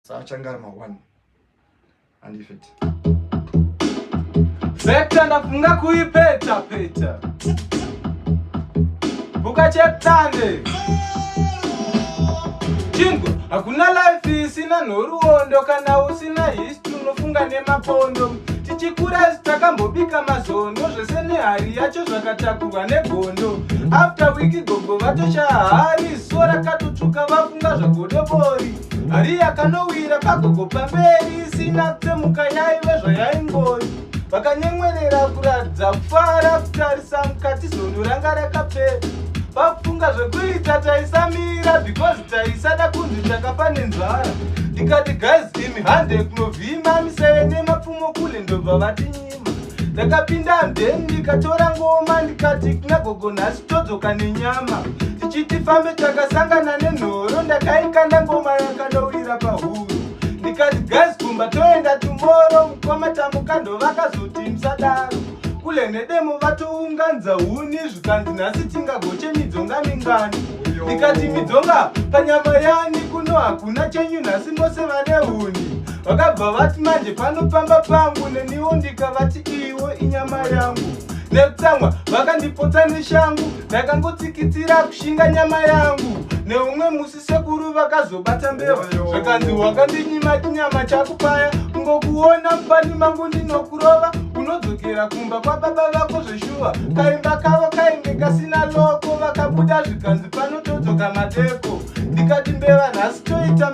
Achange ari ma1 andifeti. Vector, ndafunga kuipeta peta bukacheptande chingwa. Hakuna life isina nhoroondo. Kana usina history, unofunga nemapondo. Tichikura takambobika mazondo, zvese nehari yacho zvakatakurwa negondo. After wiki gogo vatoshaya hari, so rakatotsvuka, vafunga zvagodobori. Hari yakanowira pagogo pamberi isina kutsemuka, yaive zvayaingori. Vakanyemwerera kuratidza kufara, kutarisa mukati zondo ranga rakapera. Pakufunga zvekuita taisamira, because taisada kunzi takafa nenzara. Ndikati, "Guys, imi, hande kunovhima miseve nemapfumo." Kule ndobva vatinyima. Ndakapinda mudheni, ndikatora ngoma, ndikati kuna gogo, "Nhasi todzoka nenyama." Tichiti fambe takasangana nenhoro, ndakaikanda ngoma yakandowira pahuro. Ndikati, "Guys, kumba toenda tomorrow." Mukoma Tamukando vakazoti, "Musadaro." Kule nedemo vatounganza huni, zvikanzi, "Nhasi tingagoche midzonga mingani?" Ndikati, "Midzonga panyama yani? Kuno hakuna chenyu nhasi, mose vane huni." Vakabva vati, "Manje panopamba pangu." Neniwo ndikavati, "Iwo inyama yangu." Nekutsamwa vakandipotsa neshangu, ndakangotsikitsira kushinga nyama yangu. Neumwe musi sekuru vakazobata mbeva, zvakanzi, "Wakandinyima chinyama chakupaya, kungokuona mupani mangu ndinokurova. Unodzokera kumba kwababa vako zveshuwa." Kaimba kavo kainge kasina lock. Vakabuda, zvikanzi, "Panotodzoka madeko." Ndikati, "Mbeva nhasi toita."